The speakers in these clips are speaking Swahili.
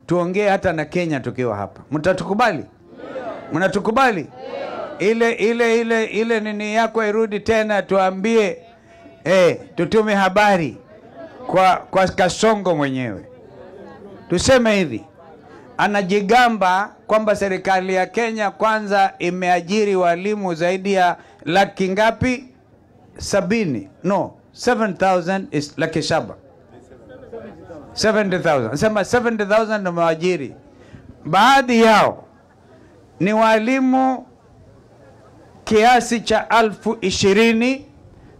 Tuongee hata na Kenya tukiwa hapa. Mtatukubali? Mnatukubali? Ile ile ile ile nini yako irudi tena, tuambie, tutume habari kwa Kasongo mwenyewe. Tuseme hivi, anajigamba kwamba serikali ya Kenya Kwanza imeajiri walimu zaidi ya laki ngapi? 70. No, 7,000 is 700,000. 70,000. Sema 70,000 ndio waajiri. Baadhi yao ni walimu kiasi cha 20,000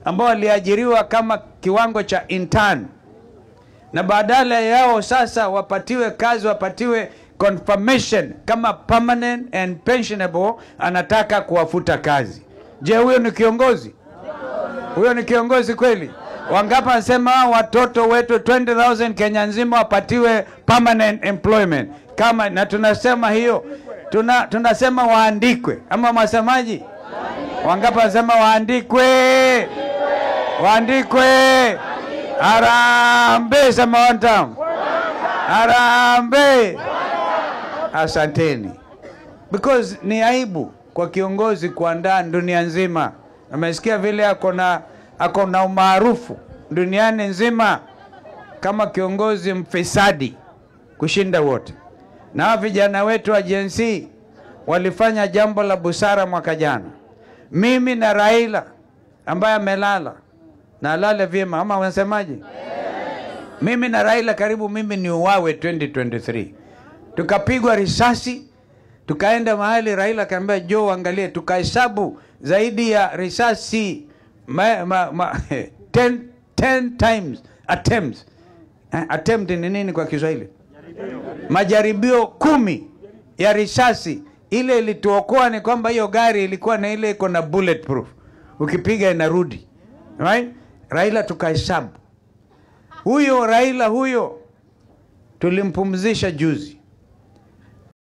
ambao waliajiriwa kama kiwango cha intern, na badala yao sasa wapatiwe kazi, wapatiwe confirmation kama permanent and pensionable, anataka kuwafuta kazi. Je, huyo ni kiongozi? Huyo ni kiongozi kweli? Wangapi wanasema watoto wetu 20,000 Kenya nzima wapatiwe permanent employment? Kama na tunasema hiyo, tunasema waandikwe, ama mwasemaji? Wangapi wanasema waandikwe? Waandikwe. Harambee, sema one time. Harambee. Asanteni. Because ni aibu kwa kiongozi kuandaa dunia nzima. Amesikia vile ako na umaarufu duniani nzima kama kiongozi mfisadi kushinda wote. Na vijana wetu wa Gen Z walifanya jambo la busara mwaka jana. Mimi na Raila ambaye amelala na alale vyema, ama wanasemaje? Mimi na Raila karibu mimi ni uwawe 2023. Tukapigwa risasi, tukaenda mahali Raila akaambia Joe angalie, tukahesabu zaidi ya risasi 10 times attempts. Attempt ni nini kwa Kiswahili? Majaribio 10 ya risasi. Ile ilituokoa ni kwamba hiyo gari ilikuwa na ile iko na bulletproof. Ukipiga inarudi. Right? Raila tukahesabu. Huyo Raila huyo tulimpumzisha juzi.